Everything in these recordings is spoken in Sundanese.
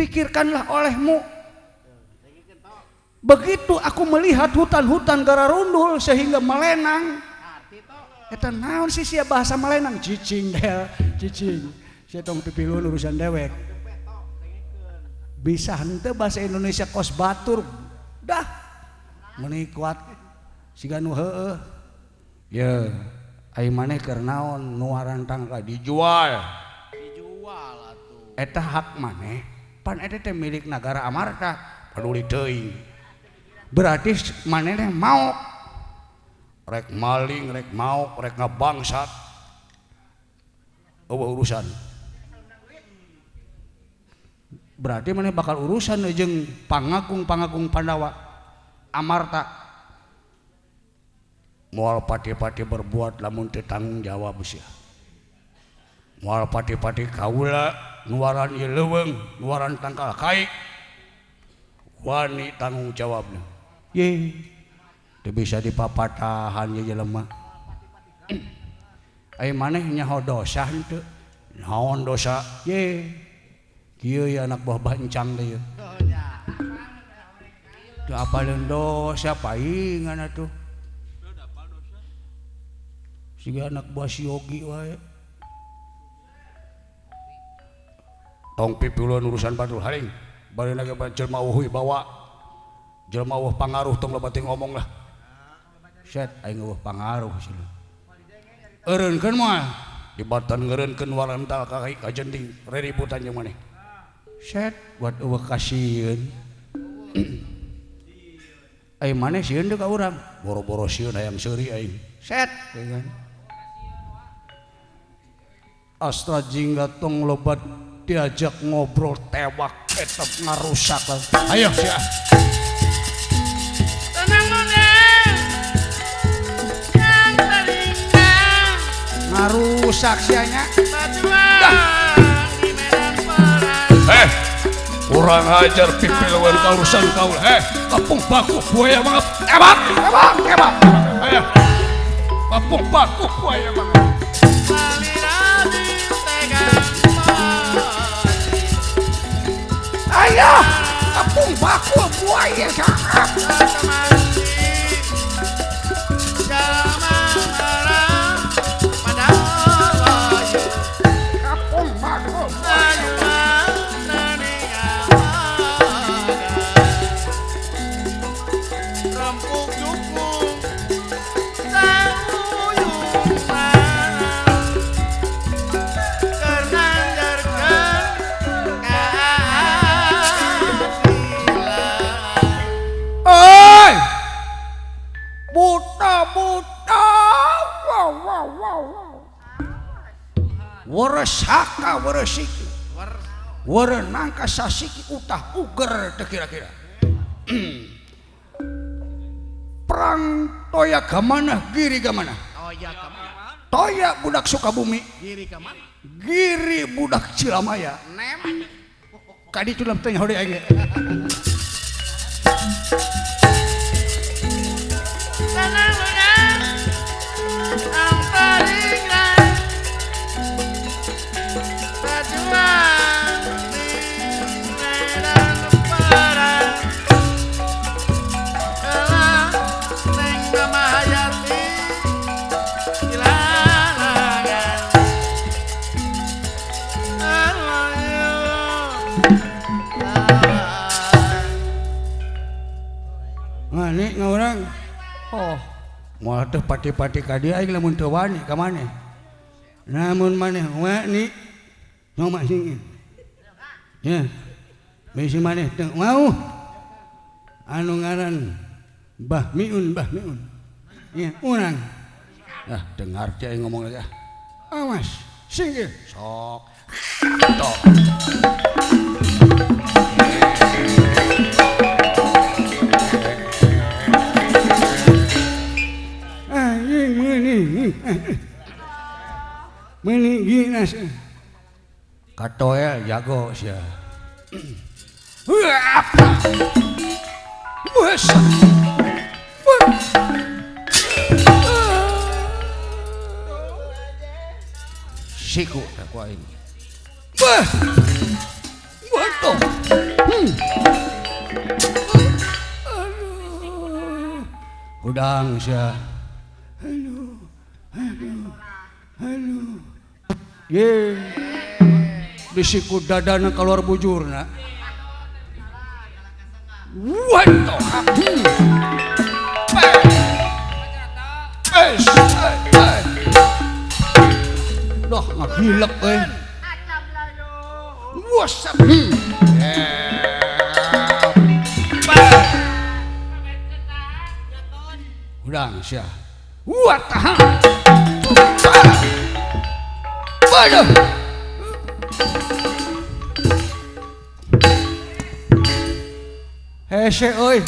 Pikirkanlah olehmu. Begitu aku melihat hutan-hutan gararundul sehingga melenang. Eta naon sih sia bahasa melenang? Cicing del, cicing. Sia tong pipilun urusan dewek. Bisa henteu bahasa Indonesia kos batur. Dah. Meuni kuat siga nu heueuh. Ye, ai maneh keur naon nuaran tangka dijual. Dijual atuh. Eta hak maneh. Pan eta teh milik nagara Amarta, peduli teuing. Berarti maneh teh maok. Rek maling, rek maok, rek ngabangsat. Eueuh urusan. Berarti maneh bakal urusan jeung pangagung-pangagung Pandawa Amarta. Moal pati-pati berbuat lamun teu tanggung jawab sia. Moal pati-pati kaula nuaran ieu leuweung, nuaran tangkal kai. Wani tanggung jawabna. Ye, teu bisa dipapatahan ye jelema. Ai maneh nyaho dosa henteu? Naon dosa? Ye. Kieu ye anak buah bancang teh ye. Teu apaleun dosa paingan atuh. Siga anak buah si Yogi wae. Tong pipiluan urusan batur haring. Bareuna ge jelema eueuh bawa. Jelema eueuh pangaruh tong loba teh ngomong lah. Set aing eueuh pangaruh cenah. Eureunkeun moal dibatan ngeureunkeun warantal ka kajending reributan jeung maneh. Set buat eueuh kasieun. Ai maneh sieun teu ka urang? Boro-boro sieun hayang seuri aing. Set kan. Astra jingga tong loba diajak ngobrol tewak tetep ngarusak. Ayo sia. Ngarusak sianya. Eh, kurang ajar pipiluan kaurusan kau. Eh, kapung baku buaya banget. Tembak, tembak, tembak. Ayo. Kapung baku buaya banget. Ayo, kapung baku buaya sangat. Kapung baku buaya. Buta-buta, wow wow wow wow. Weresaka weresiki, werenangka sasiki utah uger teu kira-kira. Perang toya gamana giri gamana. Toya budak Sukabumi, giri kamana? Giri budak Cilamaya. Nem. Kaditu lam teh hode aing. Ngani ngurang. Oh, moal teh pati-pati ka dieu aing lamun teu wani ka maneh. Namun maneh wani ngomah singin. Ya. Bisi maneh teu mau. Anu ngaran Mbah Miun, Mbah Miun. Ya, urang. Ah, dengar dia aing ngomong lagi ah. Awas, singgih. Sok. Tok. Meuni ginas. Katoel jago sia. Wes. Siku tak ku aing. Wah. Waduh. Udang sia. Halo. Halo. Halo. Ye. Disiku dadana keluar bujurna. What the heck? Doh ngagilek euy. What's up? Udang sia. What the heck? Waduh. Hese euy.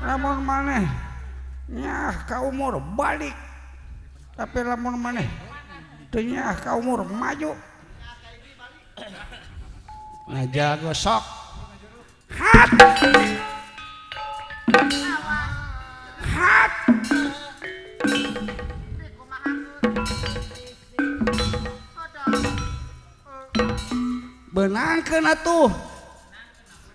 Lamun maneh nyah ka umur balik, tapi lamun maneh teu nyah ka umur maju. Ngajago sok. Hat. Hat. Benangkeun atuh.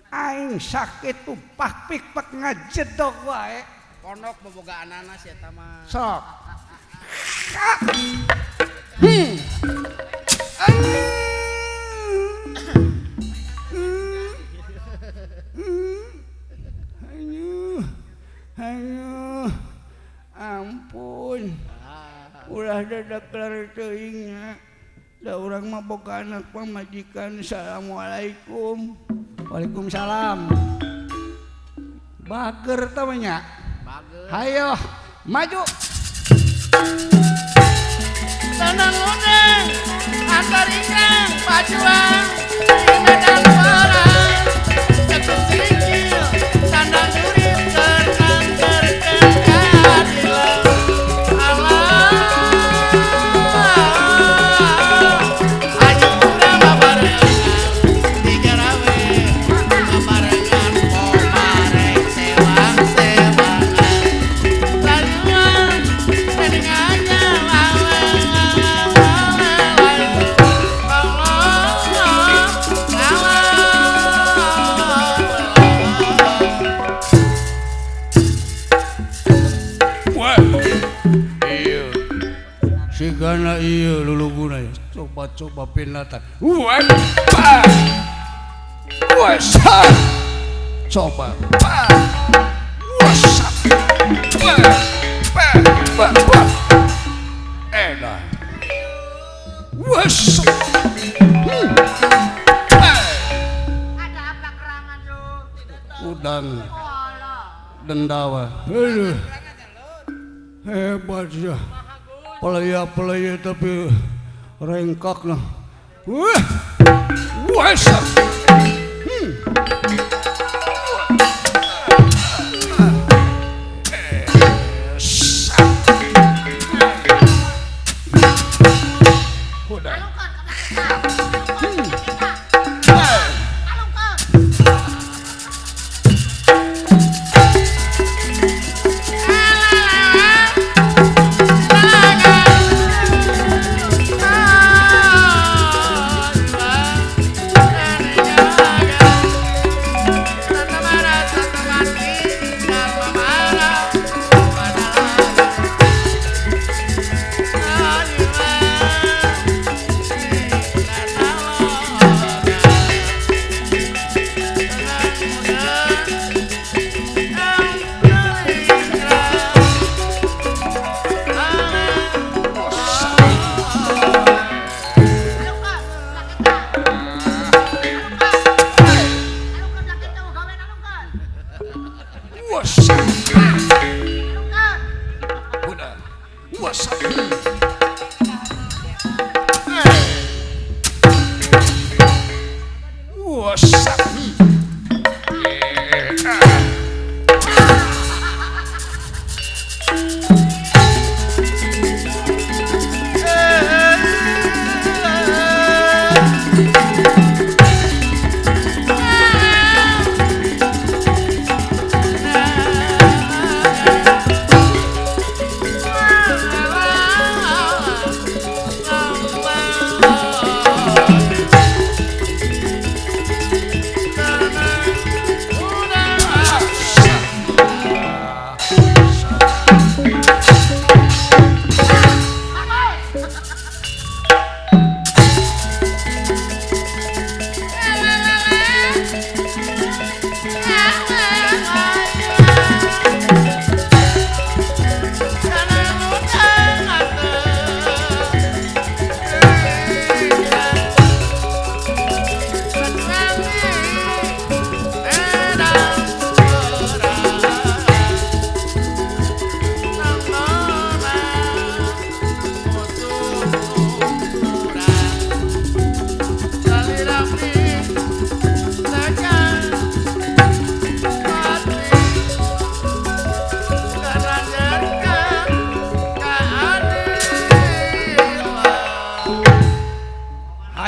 Aing sakit tuh pak pik pak ngajedog wae. Pondok boboga ananas eta mah. Sok. Aduh. Aduh. Ampun. Ulah dadak kelar teuing nya. Da urang mah boga anak pamajikan. Assalamualaikum. Waalaikumsalam. Bager tah nya. Bager. Hayo, maju. Tenang udang, antar ikan, pacuan, di medan perang. Cekung sikil, sandang duri, terkanterkan keadilan. Allah, ayo urang babarengan, digarawe, babarengan pomareng sewang-sewangan. Laluan, dengannya Sigana ieu luluguna coba-coba pinatan. Wah. Wah. Coba. Wah. Wah. Wah. Edan. Wah. Ada apa kerangan lu? Udang. Dendawa. Aduh. Hebat ya. Pelaya-pelaya tapi rengkak nah. Wah. Wah.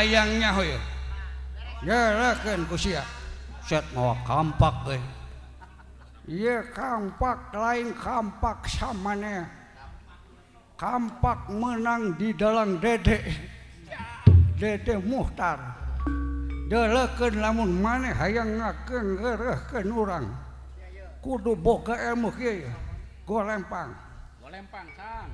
Hayangnya hoy. Gerakeun ku sia. Set mawa kampak euy. Ieu kampak lain kampak samane. Kampak menang di dalang Dede. Dede Muhtar. Deleukeun lamun maneh hayang ngakeun urang. Kudu boga ilmu kieu. Golempang. Golempang sang.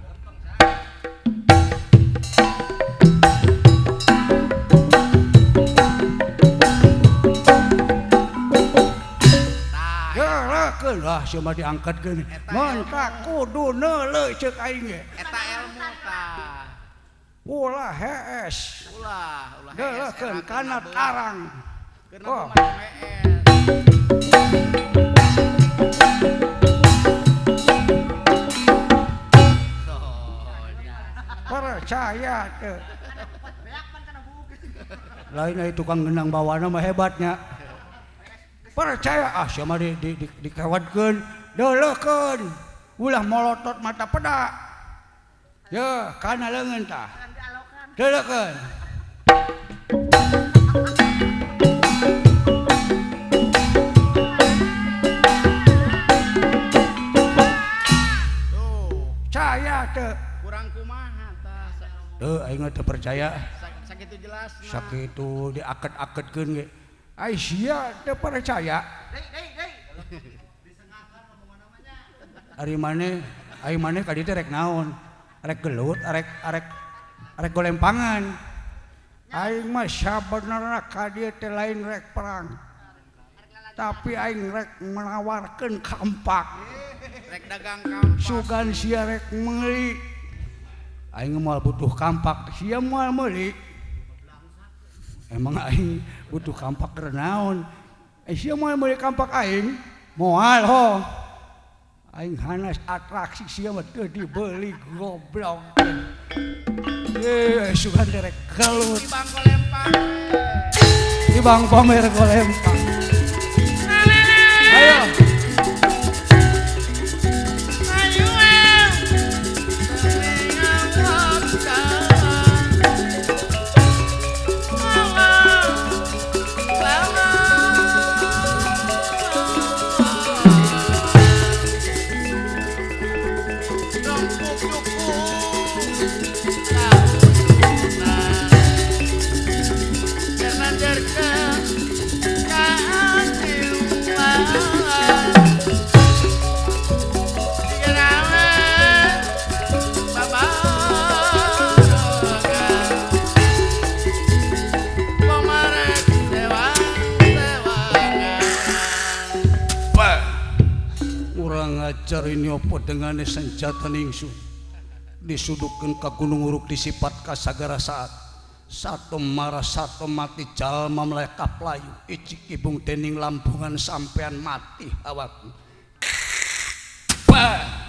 Gerakeun lah sia mah diangkatkeun. Mentak kudu neuleuh ceuk aing ge. Eta ilmu tah. Ulah hees. Ulah, ulah hees. Deleukeun kana tarang. Oh. Percaya teu. Lain ai tukang gendang bawana mah hebatnya. Percaya ah sia mah di dikewadkeun, deleukeun. Ulah molotot mata peda. Ye, kana leungeun tah. Deleukeun. Tuh, Percaya teu. Kurang kumaha tah. Teu aing mah teu percaya. Sakitu jelasna. Sakitu diaket-aketkeun ge. Ai sia teu percaya. Ari maneh, ai maneh ka dieu teh rek naon? Rek gelut, arek arek arek golempangan. Aing mah sabenerna ka dieu teh lain rek perang. Tapi aing rek menawarkeun kampak. Rek dagang kampak. Sugan sia rek meuli. Aing moal butuh kampak, sia moal meuli. Emang aing butuh kampak keur naon? Sia moal meuli kampak aing? Moal ho. Aing hanas atraksi sia mah teu dibeli goblok. Ye, sugan teh rek gelut. Di bang golempang. Di bang pamer golempang. Ayo. Ajar ini opo dengan senjata ningsu disudukkan ke gunung uruk disipat ka sagara saat satu marah satu mati jalma melekap layu icik ibung dening lambungan sampean mati awakku. Bah.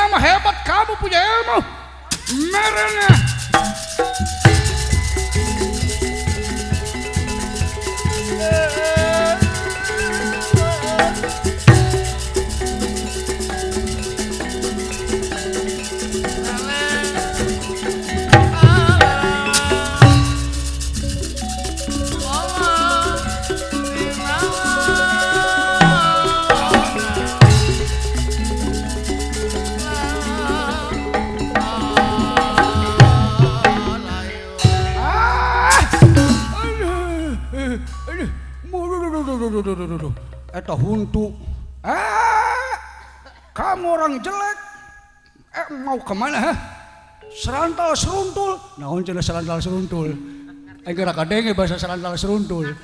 nama, hebat kamu punya ilmu. Merena. Eta huntu. Kamu orang jelek. Mau kemana? Ha? Serantal seruntul. Naon cenah serantal seruntul? Geura kadenge bahasa serantal seruntul.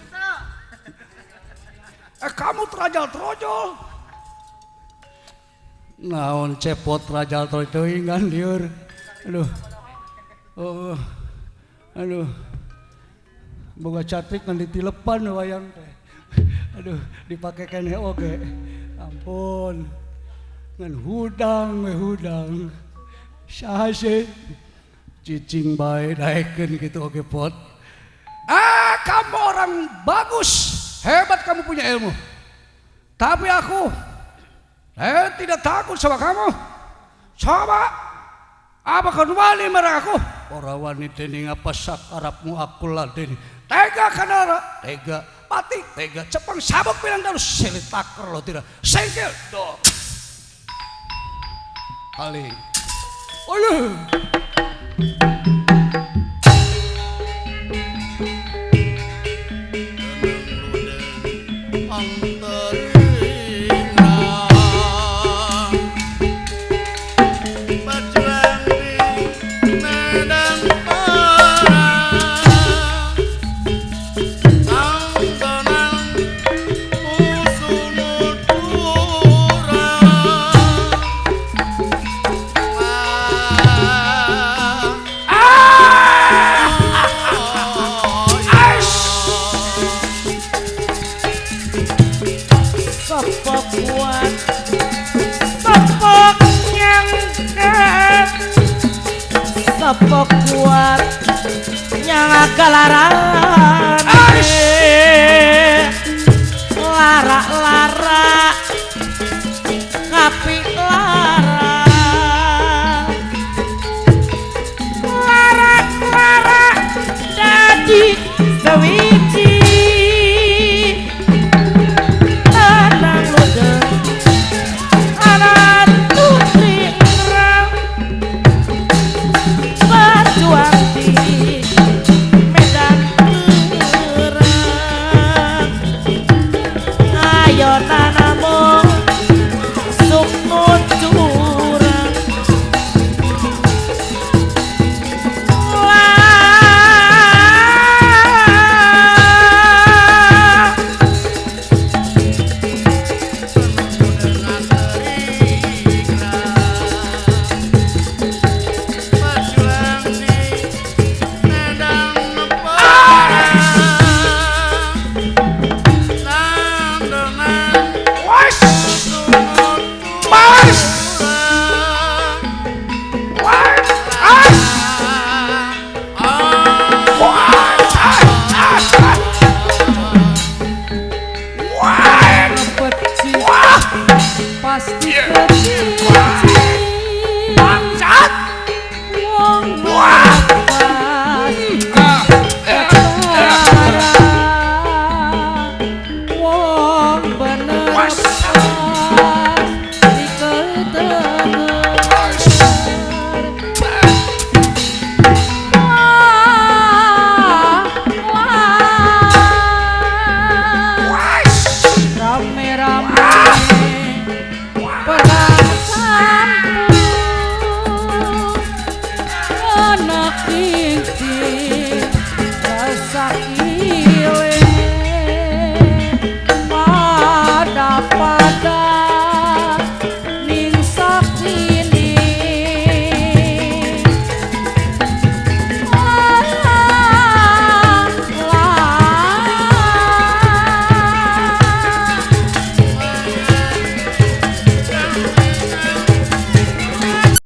Kamu terajal trojol. Naon cepot rajal trojol teuingan lieur. Aduh. Oh. Aduh. Boga catrik ngan ditilepan wayang teh. Aduh, dipake keneh oge. Ampun. Ngan hudang we hudang. Saha sih? Cicing bae daekeun kitu oge pot. Ah, kamu orang bagus. Hebat kamu punya ilmu. Tapi aku tidak takut sama kamu. Coba apa kau wani marah aku? Ora wani dening apa sakarapmu aku ladeni. Tega kanara, tega pati, tega cepeng sabuk bilang terus silit taker lo tidak. Sengkel do. Paling. Aduh. Sapa kuat nyang kelarane lara-lara kapi lara lara-lara dadi sewiji lanang lodeng anan putri ngerang berjuang di medan perang. Ayo tanamo sukmo curang wah pasti kecici bangsat wong pas ketara wong bener pas diketeger rame-rame perang sampun anak.